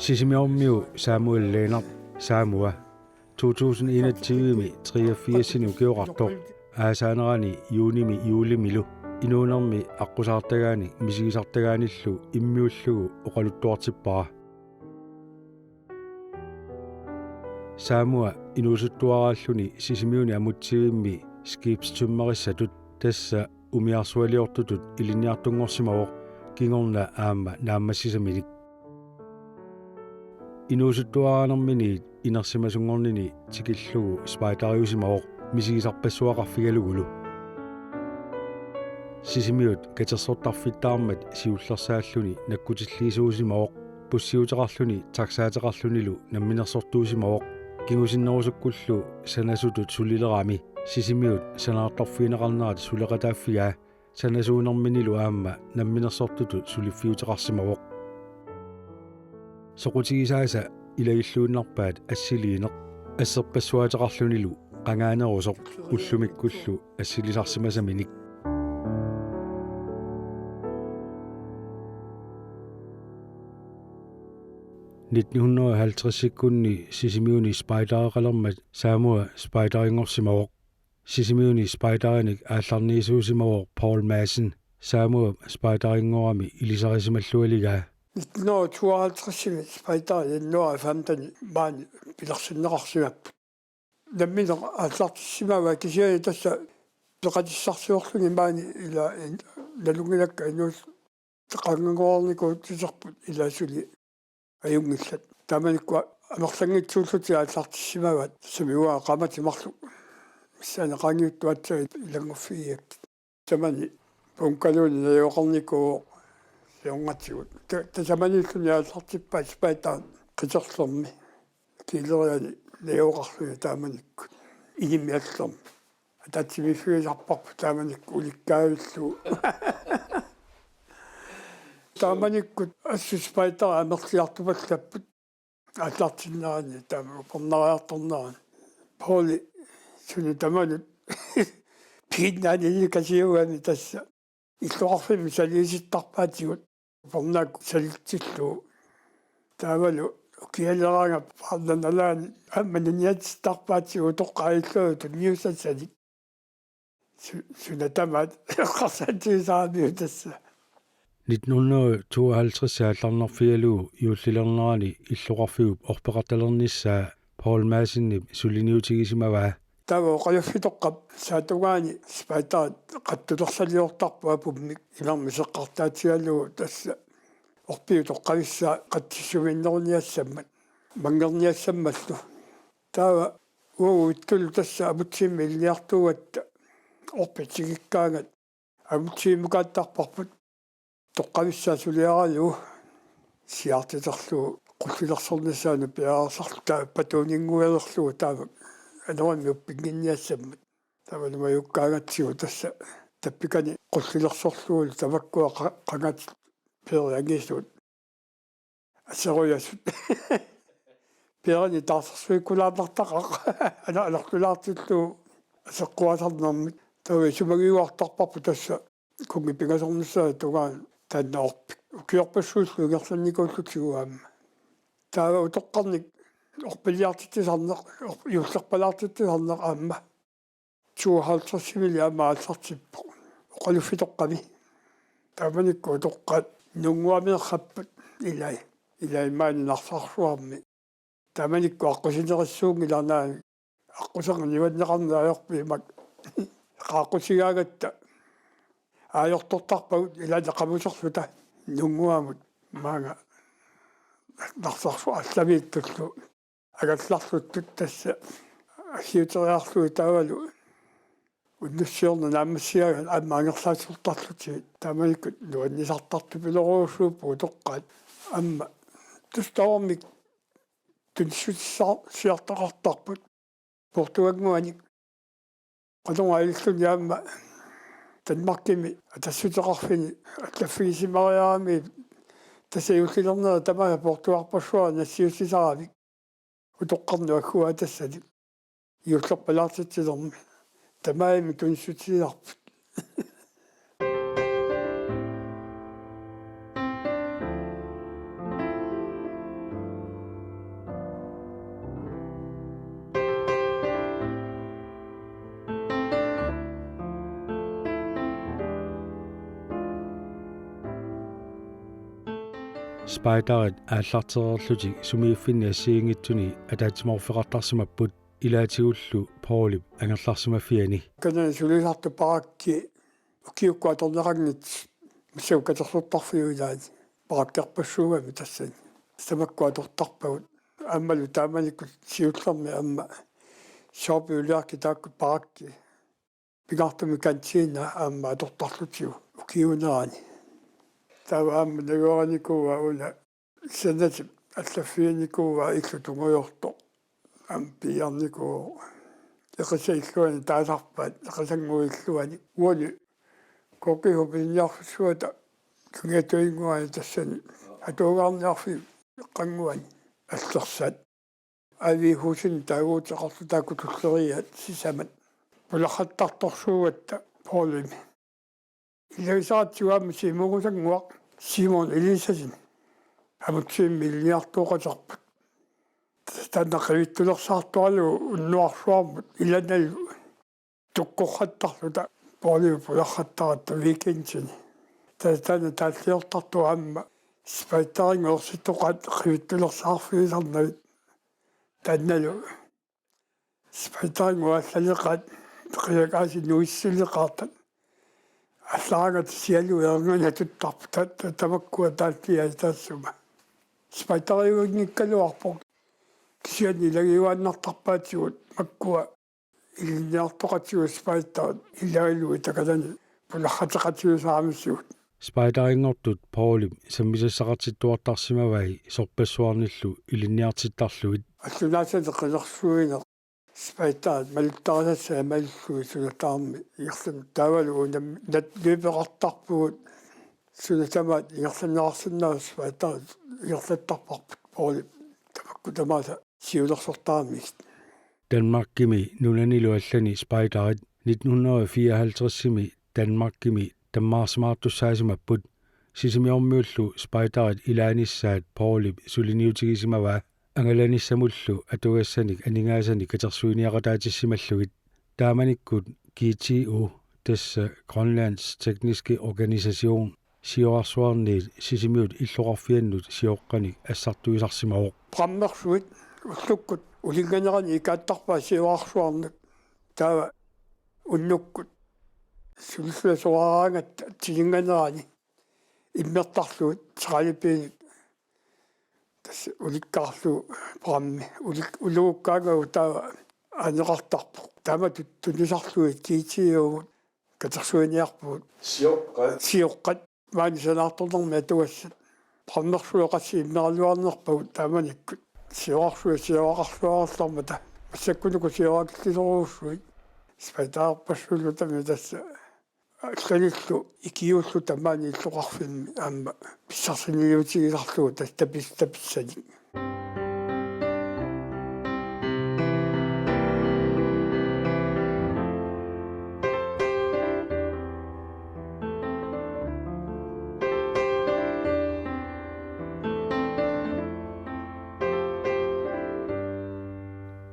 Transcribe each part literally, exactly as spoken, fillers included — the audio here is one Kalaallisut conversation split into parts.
Sisimiormiu Samuel Lennert, Samua, to tusind enogtyve-mi treogfirsini ukioqartoq, aasaanerani juunimi juulimilu inuunermi aqqusaartagaanik misigisartagaanillu immiullugu oqaluttuartippara. Samua inuusuttuaraalluni Sisimiuni amutsivimmi skibstømmerissatut, tassa umiarsualiortutut, ilinniartunngorsimavoq kingorna aamma naammassisaminik. Inuusuttuaraanerminiit inersimasunngornini tikillugu spejderiusimavoq misigisarpassuaqarfigalugulu. Sisimiut katersortarfittaarmat siullersaalluni nakkutilliisuusimavoq, bussiuteqarluni taxaateqarlunilu namminersortuusimavoq, kingusinnerusukkullu sanasutut sulilerami Sisimiut sanaartorfigineqarnerat suleqataaffigaa, sanasuunerminilu aamma namminersortutut suliffiuteqarsimavoq. Soqutigisaasa ilagilluinnarpaat assiliineq, asserpassuaateqarlunilu qangaanerusoq ullumikkullu assilisarsimasaminik. Nitten hundrede og halvtredsikkunni Sisimiuni spejdereqalermat Samua spejderinngorsimavoq. Sisimiuni spejderinik aallarniisuusimavoq Poul Madsen, Samuap spejderinngorami ilisarisimallualigaa. Nitten hundrede og tooghalvtredsimi spejderi januar femten maani pilersinneqarsimapput. Nammineq aallartissimavaa, kisianni tassa peqatissarsiorluni maani ila in-, nalunngilakka inuus-, qanganngornikuutisarput ilaa suli ajunngillat. Taamanikkut amerlanngitsuullutik aallartissimavaat, samiua qaammatit marluk missaani qaangiuttuaatsaat ilannguffigigakkit. Taamani bunkeruunik najugaqarnikuuvoq siornatigut. Ta-, tasamaniilluni aallartippaat spejderit qiterlermi. Kiilerianik najugaqarluni taamanikkut. Inimik allermi. Ataatsimiiffigisarparput taamanikkut ulikkaavillugu. Taamanikkut assut spejderit amerliartupallapput. Aallartinnerani taama upernaariartornerani. Pouli suna tamanut piinnaanilikasiugami tassa. Illoqarfimmi saliisittarpaatigut. Upernaakku salitsillugu. Taavalu ukialeraangama paarnanalaani aamma naniatsittarpaatigut utoqqaat illuatunniussassanik. Su-, suna tamaat eqqarsaatigisaramiuk tassa. Nitten hundrede tooghalvtreds aallarnerfigalugu juullilernerani illoqarfiup orpeqartalernissaa Poul Madsenip suliniutigisimavaa. Taava oqaluffitoqqap saatungaani spejderit qattulersaliortarput apummik imermik seqqartaatigalugu tassa orpiup toqqavissaa qatsissumiinneruniassammat, manngerniassammallu. Taava uagut ittullu tassa amutsivimmi ilinniartuugatta orpik tikikkaangat amutsivimukaattarparput toqqavissaa suliaralugu siaartiterlugu qullilersornissaanut piareersarlugu taava patuuninnguilerlugu taava anorimmi uppinnginniassammat. Taava numajuukkaangatsigu tassa tappikani qullilersorlugulu tamakkua qa-, qangatit peeriangisuut. Aserujasut. Peerani taarsersuikkulaarnartaqaaq. Ana-, anartulaartillugu aseqquasarnermik. Taava isumagiuartarparput tassa kunngi pingasornissaata tungaanut taanna orpik. Ukiorpassuillu ingerlannikuullutigu aamma. Taava utoqqarnik orpiliartitsisarneq, orp-, juullerpalaartitsisarneq aamma. Tooghalvtredsimiilli aamma aallartippoq. Oqaluffitoqqami. Taamanikkut utoqqaat nunnguamineqarput ilai. Ilai maani Narsarsuarmi. Taamanikkut aqqusinerissuunngilaq naani. Aqqusernga nuanneqarneq ajorput imak. Qaaqqusigaangatta. Aajortortarpagut ilaanni qamuserluta nunnguamut maanga Narsarsuaq allamiittullu. Angallarluttut tassa assiuteriarlugit taavalu unnussiorneq naammassigaangat aamma angerlaassortarlutigit taamanikkut nuannisartartupilorujussuupput utoqqaat aamma tustaormik tunissutissarsiartoqartarput Portugalinnguanik. Qanoruna ililluni aamma Danmarkimi Atassutissarfini allaffigisimariarami tassa juullilerneri tamaasa poortuarpassuara nassiussisaramik utoqqarnut agguaatassani juullerpalaartitsinermi tamarmik tunissutissarput. Spejderit aallartereerlutik sumiiffinni assigiinngitsuni ataatsimoorfeqartarsimapput ilaatigullu Paulip angerlarsimaffiani. Kanani sulisartut barakki ukiukkut atorneqanngitsut massakkut katersortarfiup ilaani barakkerpassuugami tassani. Tamakku atortarpagut aammalu taamanikkut siullermi aamma soorpiuliarki taakku barakki. Pingaartumik kantiina aamma atortarlutigu ukiuunerani. Taava aamma najugaqarnikuuaa una sanatik allaffiginikuuaa illu tungujortoq. Aamma piiarnikuuvoq. Eqisat illuanni taasarpaat, eqisannguit illuanni. Uani K G H-p ilinniarfissuata Kangiatuinnguani tassani atuagaarniarfiup eqqannguani allersat. Avihusin taaguuteqarluta taakku tulleriiaat sisamat. Pulaqqattartorsuugatta Paulimi. Ilagisaratsigu aamma Simongusanguaq, Simon Eliassensen. Amutsivimmi ilinniartooqatarput. Taanna qivittulersaartoralugu unnuarsuarmut ilanalu tukkoqqattarluta Paulip pulaqqattaratta weekendini. Taava taanna taalliortartoq aamma spejderit orsittoqaat qivittulersaarfigisarnagit. Taannalu spejderit allaleqaat, qiviakaasit nuissileqaartat. Allaangat sialu ernganatuttarput ta-, ta-, tamakkua taalliaat taassuma. Spejderiuinngikkaluarpoq. Kisianni ilagiuaannartarpaatigut makkua ilinniartoqatigut spejderit ilagalugit takalani pulaqqateqatigisaramissigut. Spejderinngortut Paulip sammisassaqartittuartarsimavai sorpassuarnillu ilinniartittarlugit. Allunaasani qinersuineq spejderit maluttarisassat malillugit suna tamarmi ingerlan-, taavalu uunga nat-, løbeqartarpugut suna tamaat ingerlanneqarsinnaasut spejderit ingerlattarparput Paulip tamakku tamaasa siulersortaramigit. Danmarkimi nunanilu allani spejderit nitten hundrede og fireoghalvtredsimi Danmarkimi tammaarsimaartussaasimapput. Sisimiormiullu spejderit ilaanissaat Paulip suliniutigisimavaa angalanissamullu atugassanik aningaasanik katersuiniaqataatissimallugu. Taamanikkut G T O, tassa Grønlands Tekniske Organisation, siorarsuarniit Sisimiut illoqarfiannut sioqqanik assartuisarsimavoq. Brammersuit ullukkut ulinnganerani ikaattarpaat siorarsuarnut. Taava unnukkut sulilluasoraaraangatta tininnganerani immertarlugit saqalipiinik. Tassa ulikkaarlugu brammi, ulik-, ulukkaangagu taava aaneqartarpoq. Taamatut tunisarlugit G T O-mut katersuiniarpugut. Sioqqat. Sioqqat. Maani sanaartornermi atugassat. Brammersuit qassit immeraluarnerpagut taamanikkut. Siorarsuit sioraqarluarallarmata. Massakkunuku siorakillisorujussuit. Spejderpassuulluta tassa. Allanillu ikiuulluta maani illoqarfimmi aamma pissarsiniutigisarlugu tassa tapis-, tapissanik.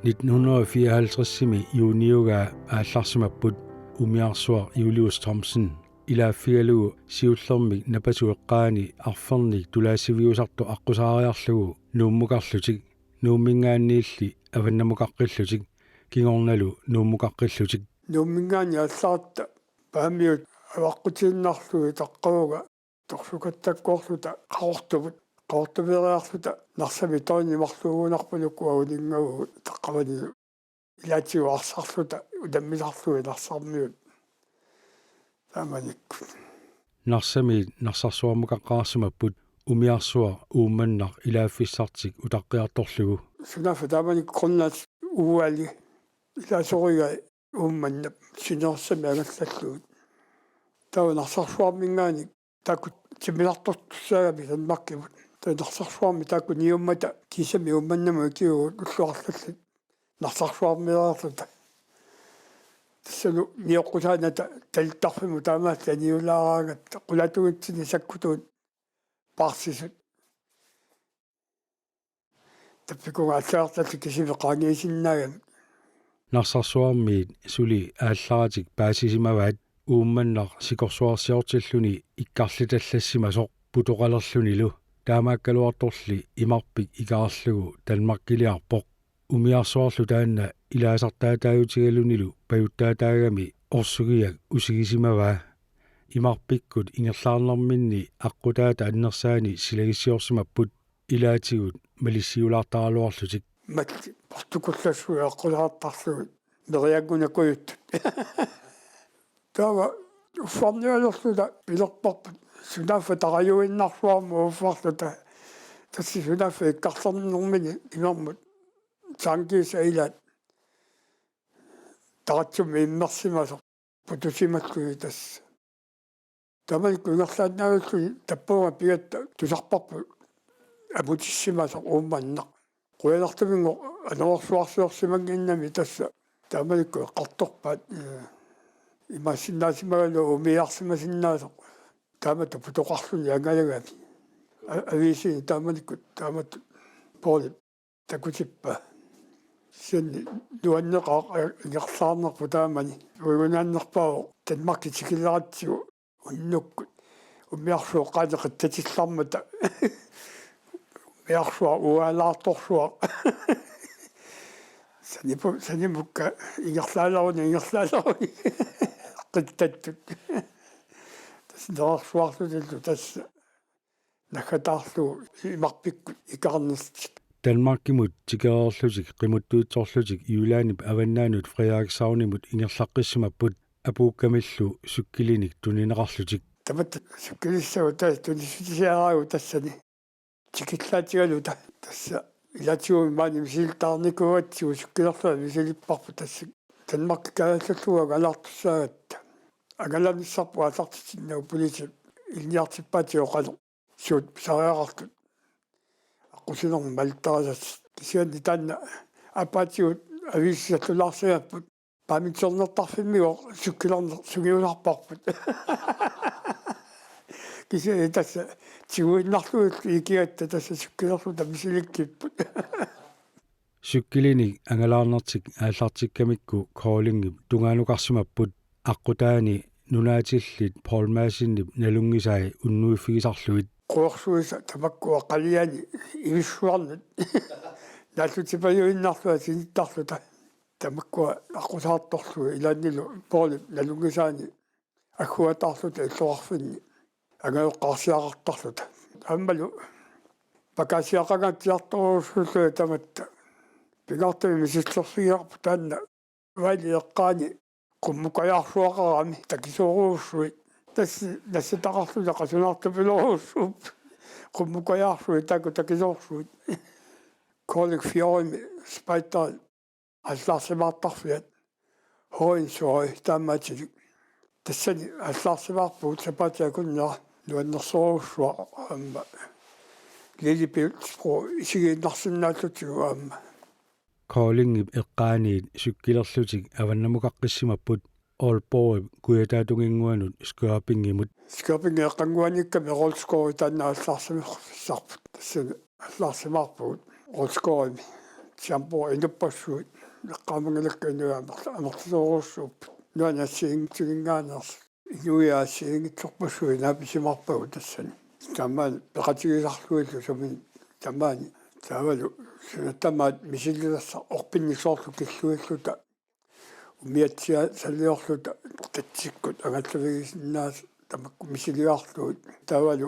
Nitten hundrede og fireoghalvtredsimi juuniugaa aallarsimapput umiarsuaq Julius Thomsen ilaaffigalugu siullermik napasuk eqqaani arfernik tulaassiviusartoq aqqusaariarlugu Nuummukarlutik, Nuumminngaanniilli Avannamukaqqillutik, kingornalu Nuummukaqqillutik. Nuumminngaanniit allaratta Paamiut avaqqutiinnarlugit taqqavunga torsukattakkoorluta Qaqortumut, Qaqortumeeriarluta Narsami tårni marluugunarput uku avuninngavugut taqqavanilu. Ilaatigut arsarluta unammisarlugit Narsarmiut. Taamanikkut. Narsamiit Narsarsuarmukaqqaarsimapput umiarsuaq Uummannaq ilaaffissartik utaqqiartorlugu. Sunaaffa taamanikkut Grønlands U L-i ilaasorigai Uummannap sinerissami angallallugit. Taava Narsarsuarminngaanniit taakku timmisartortussaagami Danmarkimut. Taava Narsarsuarmi taakku niummata kiisami Uummannamut ikiuugut ullut arlallit Narsarsuarmeeriarluta. Tassalu nioqqusaanata talittarfimmut taamaallaat niulaaraangatta qulaatungitsinni sakkutuut paarsisut. Tappikunnga allagartallit kisimi qaangiisinnaagami. Narsarsuarmiit suli aallaratik paasisimavaat Uummannaq sikorsuarsiortilluni ikkarlitallassimasoq putoqalerlunilu. Taamaakkaluartorli imarpik ikaarlugu Danmarkiliarpoq. Umiarsuarlu taanna ilaasartaataajutigalunilu pajuttaataagami orsugiak usigisimavaa. Imarpikkut ingerlaarnerminni aqqutaata annersaani silagissiorsimapput ilaatigut malissiulaartaraluarlutik. Malli portukullassuit aqqutaartarlugit merianngunakujuttut. Taava uffarnialerluta pilerparput sunaaffa tarajuinnarsuarmut uffarluta. Tassa sunaaffa ikkarlernermini imermut tankisa ilaat taratsumik immersimasoq putusimalluni tassa. Taamanikkut ingerlaannaallutik tappavunga pigatta tusarparput amutissimasoq Uummannaq. Qujanartuminngooq anorersuarsiorsimannginnami tassa taamanikkut eqqartorpaat, eh, imaassinnaasimagaluarluni umiarsimasinnaasoq taamatut putoqarluni angalagami. A-, aviisini taamanikkut taamatut Poulip takutippaa. Kisianni nuanneqaaq ingerlaarnerput taamani. Uigunaannerpaavoq Danmarkip tikileratsigu unnukkut. Umiarsuup qaaneqattatillarmata. Umiarsuaq uaalaartorsuaq. Sanipu-, sanimukka ingerlaaleruni, ingerlaaleruni. Qittattut. Tassa nerersuarlutillu tassa naggataarlugu imarpikkut ikaarnertik. Danmarkimut tikereerlutik qimuttuitsorlutik Jyllandip avannaanut Frederikshavnimut ingerlaqqissimapput apuukkamillu cykkelinik tunineqarlutik. Tamatta cykkelissagut tassa tunissutisiaraagut tassani. Tikillaatigaluta tassa ilaatigut maani misilittaarnikuugatsigu cykkelerlunga misilipparput tassa. Danmarkip kaajallallugu angalaartussaagatta. Angalanissarput aallartitsinnaapput politiit ilinniartippaatigooq qanoq suut pisariaqartut. Aqqusinermik malittarisassat. Kisianni taanna aappaatigut aviisissallunaarsimapput. Badmintonertarfimmigooq cykkelerneq sungiusarparput. Kisianni tassa tiguinnarlugillu ikigatta tassa cykkelerluta misilikkipput. Cykkelinik angalaarnertik aallartikkamikku Koldingip tungaanukarsimapput aqqutaani nunaatillit Poul Madsenip nalunngisai unnuiffigisarlugit. Quersuisa tamakkua qaliani ivissuarnut. Naallutsipajuinnarlunga sinittarluta. Tamakkua aqqusaartorlugit ilaannilu Poulip nalunngisaani agguataarluta illoqarfinni angajoqqaarsiaqartarluta. Aammalu pakaasiaqangaatsiartorujussuullugit tamatta. Pingaartumik misissorfigivarput taanna Vejle eqqaani qummukajaarsuaqarami takisoorujussuit. Tassa nassataqarluta qasunaartupilorujussuupput. Qummukajaarsuit taakku takisoorsuit. Kolding Fjordimi Spejderit aallaarsimaartarfiat. Højens høje taamaatilik. Tassani aallaarsimaarpugut sapaatip akunnera nuannersorujussuaq aamma. Lillebæltsbro isigiinnarsinnaallutigu aamma. Koldingip eqqaaniit cykkelerlutik avannamukaqqissimapput Aalborgip kujataatunginnguanut Skørpingimut. Skørpingip eqqannguaniikkami Rold Skov taanna aallaarsimaffissarput. Tassani aallaarsimaarpugut Rold Skovimi. Tiambo inuppassuit. Eqqaamanngilakka inuit amerla-, amerlasoorujussuupput. Nuanneq assigiinngitsunngaanneersoq. Inuiaat assigiinngitsorpassuit naapisimaarpagut tassani. Tamanna peqatigisarlugillu sumin tamaani. Taavalu suna tamaat misiligassaq orpinnik soorlu killuilluta. Umiatsiaat saliorluta tatsikkut angallavigisinnaasut tamakku misiligaarlugit. Taavalu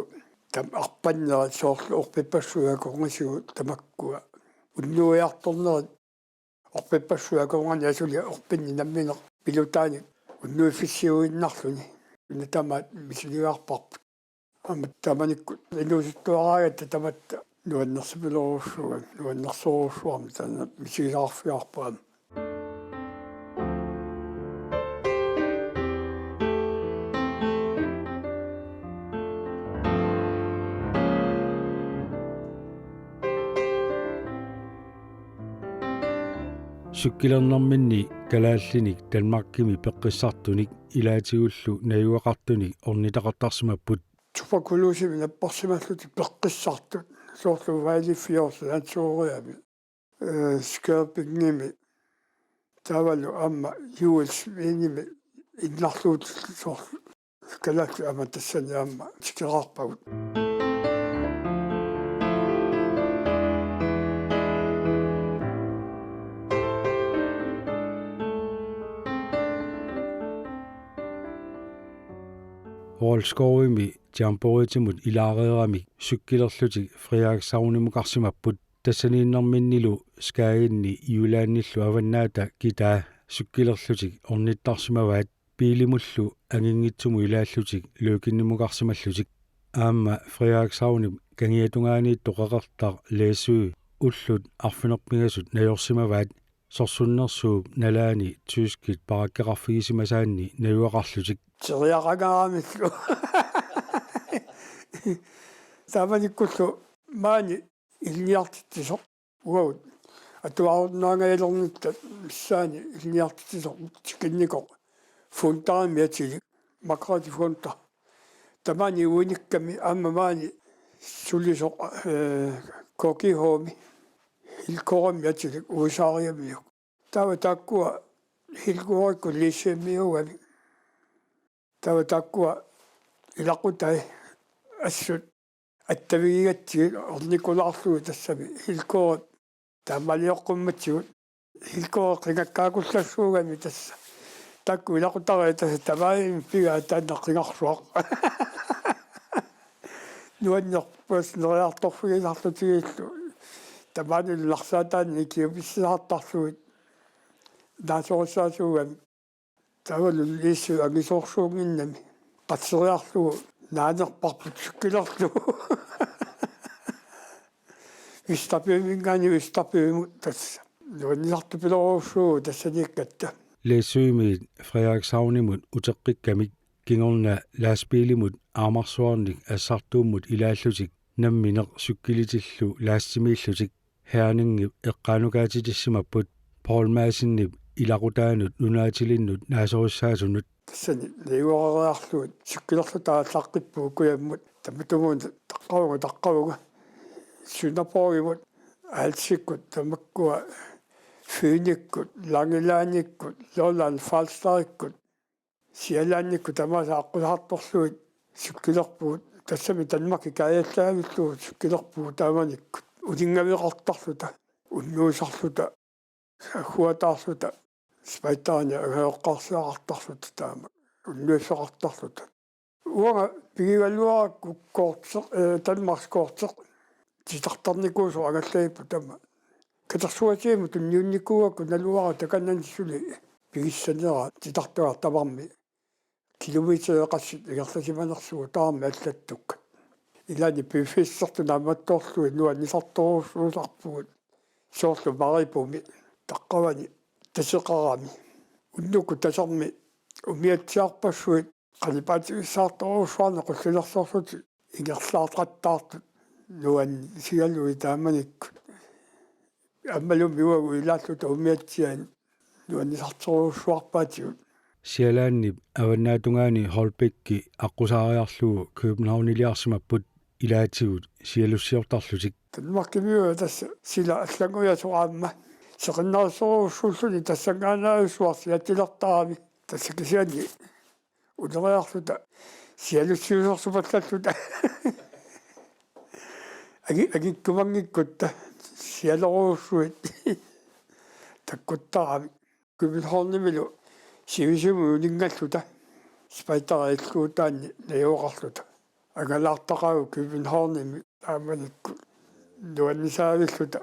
tamaat arpannera soorlu orpippassuit akornisigut tamakkua. Unnuiartornerit orpippassuit akornanni asuli orpinni nammineq pilutaanik unnuiffissiuinnarluni. Una tamaat misiligaarparput. Aamma taamanikkut inuusuttuaraagatta tamatta nuannersipilorujussuugami, nuannersorujussuarmik taanna misigisaqarfigaarput aamma. Cykkelernerminni kalaallinik Danmarkimi peqqissartunik ilaatigullu najugaqartunik ornitaqartarsimapput. Tuberkulosimik napparsimallutik peqqissartut, soorlu Vejle Fjord, Landsoriami, eh, Skørpingimi, taavalu aamma Juelsvinimi innarluutillu soorlu. Kalaallit aamma tassani aamma tikeraarpagut. Poulskovimi Jamboretimut ilaareeramik cykelerlutik Frederikshavnimukarsimapput. Tassaniinnerminnilu Skagenni Jyllandillu avannaata kitaa cykelerlutik ornittarsimavaat, biilimullu anginngitsumut ilaallutik Løgenimukarsimallutik. Aamma Frederikshavnip kangiatungaaniittoq qeqertaq Læsø ullut arfineq-pingasut najorsimavaat, sorsunnersuup nalaani tyskit parakkeqarfigisimasaanni najugaqarlutik. Teriaqangaaramillu. Taamanikkullu maani ilinniartitsisoq. Uagut atuarunnaangajalernitta missaani ilinniartitsisoq tikinnikoq Fundarimik atilik, Margrethe Funder. Tamaani uinikkami aamma maani sulisoq, eh, K G H-mi Hilgårdimik atilik U S A-riamiuk. Taava taakkua Hilgårdikkut Læsømiuugami. Taava taakkua ilaqutai assut attavigigatsigit ornikulaarlugit tassami Hilgårdip taamaalioqqummatsigut. Hilgårdip qingakkaakullassuugami tassa. Taakku ilaqutariit tassa tamaani pigaat taanna qingarsuaq. Nuannerpasneriartorfigilaarlutigillu. Tamaanilu narsaataanni ikiupissisaartarlugit. Naasorissaasuugami. Taavalu Læsø angisoorsuunnginnami. Qatseriarlugu naanerparput cykelerlugu. Vesterbymminngaanniit Østerbymut tassa. Nuannisartupilorujussuuvoq tassaniikkatta. Læsømiit Frederikshavnimut uteqqikkamik kingorna lastbiilimut aamarsuarnik assartuummut ilaallutik nammineq cykelitillu lastimiillutik Herningip eqqaanukaatitissimapput Poul Madsenip ilaqutaanut nunaatilinnut naasorissaasunut. Tassani najugaqariarlugit cykelerluta aallaqqippugut kujammut tamatumuuna taqqavunga taqqavunga. Sønderborgimut Alsikkut tamakkua Fynikkut, Langelandikkut, Lolland Falsterikkut, Sjællandikkut tamaasa aqqusaartorlugit cykelerpugut, tassami Danmarki kaajallavillugu cykelerpugut taamanikkut. Uninngaveqartarluta, unnuisarluta, agguataarluta, spejderinik angajoqqaarsiaqartarluta taama, unnuiffeqartarluta. Uanga pigigaluarakku korteq, eh, Danmarkskorteq, titartarnikuusoq angallapput tama. Katersugatsiamut tunniunnikuugakku naluara takanani suli pigissanera titartagaq tamarmi. Kilometerit qassit ingerlasimanersugut tamarmik allattukkat. Ilaanni piffissertut naammattoorlugit nuannisartorujussuusarpugut. Soorlu Maribumi, taqqavani Taseqarami. Unnukkut tasermi umiatsiarpassuit qalipaatigissaartorujussuarnik qullinersorlutik ingerlaartaqattaartut nuannigalugit taamanikkut. Aammalumi uagut ilaalluta umiatsiaat nuannisartorujussuarpaatigut. Sjællandip avannaatungaani Holbækki aqqusaariarlugu Københavniliarsimapput ilaatigut sialussiortarlutik. Danmarkimiuvoq tassa sila allanngujasoq aamma. Seqinnarissorujussuulluni tassanngaannavissuaq siatsilertarami. Tassa kisianni uneriarluta sialussiusorsupallaarluta. Angi-, angikkumanngikkutta sialerujussuit takkuttaramik. Københavnimilu sivisumik uninngalluta spejderilluutaanni najugaqarluta. Angalaartaqaagut Københavnimi taamanikkut nuannisaavilluta.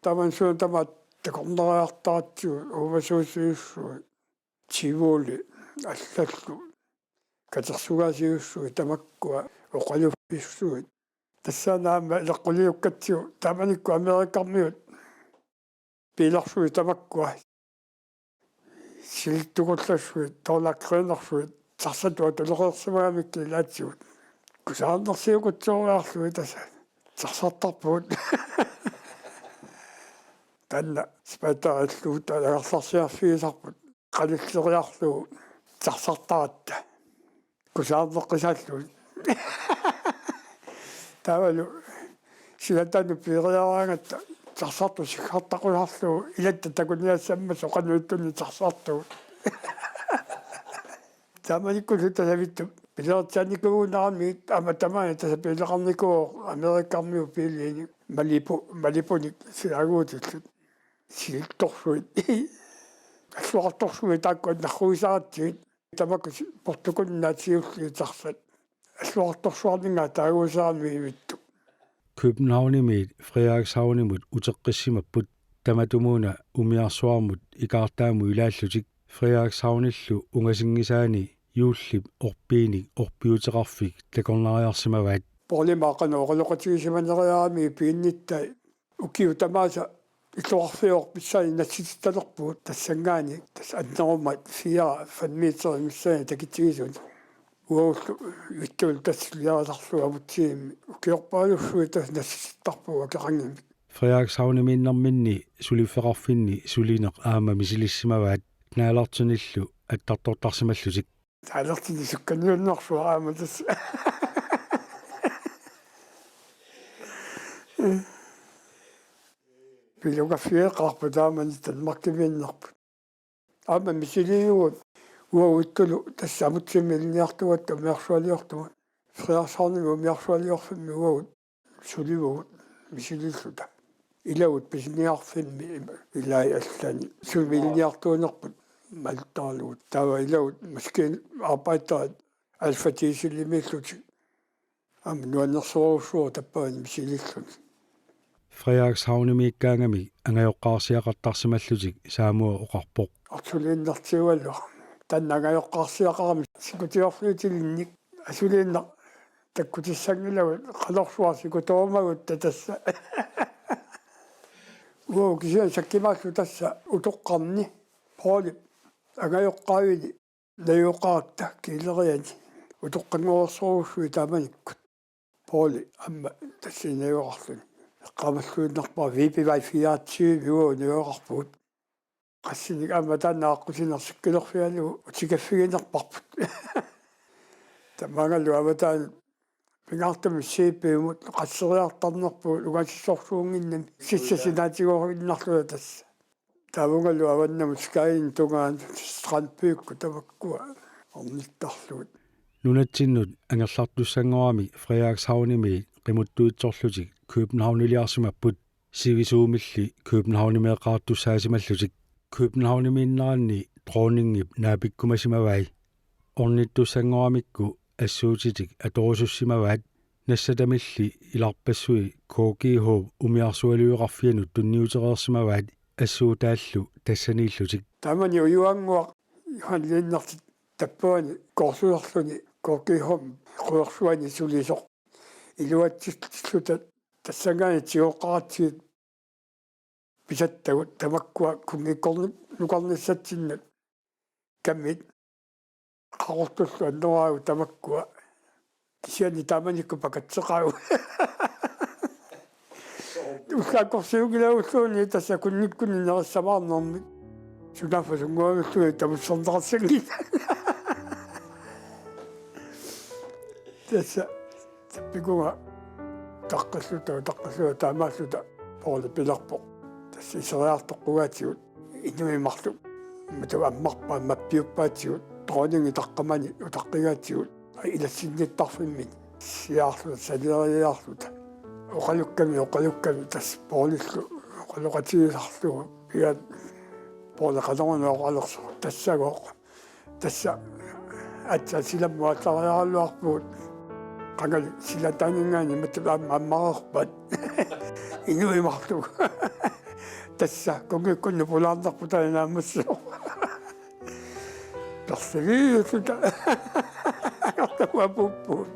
Tamanna suna tamaat takornariartaratsigu uumasuusiussuit. Tivoli allallu. Katersugaasiussuit tamakkua oqaluffissuit. Tassaana aamma ileqquliukkatsigu taamanikkut Amerikarmiut biilersuit tamakkua silittukullassuit, toolakriinersuit, tarsatut atulereersimagamikkit ilaatigut. Kusanarnersiukutsooriarlugit tassa tarsartarpugut. Taanna spejderilluutaat angerlarsiarfigisarput. Qanilleriarlugu tarsartaratta. Kusanarneqqisaallugit. Taavalu silataanut piiriaraangatta tarsartut sikkartaqusarlugu ilatta takuniassammasoq qanoq ittunik tarsartugut. Taamanikkullu tasavittut pileritsaanikuugunarami aamma tamaani tassa pileqarnikuuvoq Amerikarmiut biiliinik Malibu, Malibunik silaaguutillit. Silittorsuit. Alluartorsuit taakku annarruisaratsigit. Tamakku portukunnaatiulli tarsat. Alluartorsuarninga taaguusaarmi ivittu. Københavnimiit Frederikshavnimut uteqqissimapput. Tamatumuuna umiarsuarmut ikaartaamut ilaallutik Frederikshavnillu ungasinngisaani juullip orpiinik orpiuteqarfik takornariarsimavaat. Poorli maaqanooqaloqatigisimaneriarami piinnittai ukiut tamaasa illoqarfiup pissaani nassitittalerpugut tassanngaanniit tassa annerummat fire fem meter missaani takitsigisut. Uagullu vittuul tassuliarisarlugu amutsigimmi ukiorpaalussuit tassa nassitittarpugut akeqanngimmat. Frederikshavnimiinnerminni suliffeqarfinni sulineq aamma misilissimavaat knallertinillu attartortarsimallutik. Knallertinik sukkaniunnersuaq aamma tassa. Pilugaffigeqaarput taamani Danmarkimiinnerput. Aamma misiliivugut uaguttulu tassa amutsimmi ilinniartugatta umiarsualiortugut. Frederikshavnimi umiarsualiorfimmi uagut sulivugut misiliilluta. Ilagut pisiniarfimmi ilai allani. Sumi ilinniartuunerput maltaarlugut. Taava ilagut maskinarbejderit Alfa Dieselimiillutik. Aamma nuannersorujussuuvoq tappavani misiliilluni. Frederikshavnimiikkaangamik angajoqqaarsiaqartarsimallutik Saamua oqarpoq. Arsuliinnartiugaluaq. Taanna angajoqqaarsiaqarami sikutiorfigitilinnik. Asuliinnaq takkutissanngilagut qanorsuaq sikutoorumagutta tassa. Uagut kisianni sakkimaalluta tassa utoqqarni Poorli angajoqqaavini najugaqaratta kiileriani utoqqanngorsorujussuit taamanikkut. Poorli aamma tassani najugaqarluni. Eqqaamalluinnarpara Viby-vej fireogtyve uagut najugaqarpugut. Qassinik aamma taanna aqqusineq sikkilerfigalugu utikaffiginerparput. Tamaangalu avataani pingaartumik C P-mut qasseriartarnerpugut ungasissorsuunnginnami sissap sinaatigoorinnarluta tassa. Taavungalu avannamut Skyenin tungaanut strandbyikkut tamakkua ornittarlugit. Nunatsinnut angerlartussanngorami Frederikshavnimiit qimuttuitsorlutik Københavniliarsimapput. Sivisuumilli Københavnimeeqaartussaasimallutik. Københavnimiinneranni dronningip naapikkumasimavai. Ornittussanngoramikku assuutitik atorusussimavaat. Nassatamilli ilarpassui K G H umiarsualiveqarfianut tunniutereersimavaat assuutaallu tassaniillutik. Taamani ujuannguaq Johan Lennertip tappavani koorsuserluni K G H-mi quersuani sulisoq. Iluatsilluta tassanngaanniit tigoqqaratsigit pisattagut tamakkua kunngikkornu-, nukarnissatsinnut kammit qaqortullu anneraagut tamakkua. Kisianni taamanikkut pakatseqaagut. Ullaakkorsiunngilagut-luunniit tassa kunnikkunni nerissamaarnermik. Sunaaffa sunnguamilluunniit tamusserneqassanngillat. Tassa tappikunga utaqqilluta, utaqqilluta taamaalluta Poorli pilerpoq. Tassa iseriartoqqugaatigut. Inuit marluk. Matu ammarpaat mappiuppaatigut. Dronningi taqqamani utaqqigaatigut. Ai ilassinnittarfimmi. Siaarluta, salieriaarluta. Oqalukkami, oqalukkami tassa Poorlillu. Oqaloqatigisarlugu. Pian Poorli qanoruna oqalersoq. Tassagooq. Tassa aatsaat silammut aallariaraluarpugut. Qangali silataaninngaanniit matut aamma ammareerpaat. Inuit marluk. Tassa kunngikkunni pulaarnerput taanna naammassivoq. Persiviilluta. Ajortaguapuuppugut.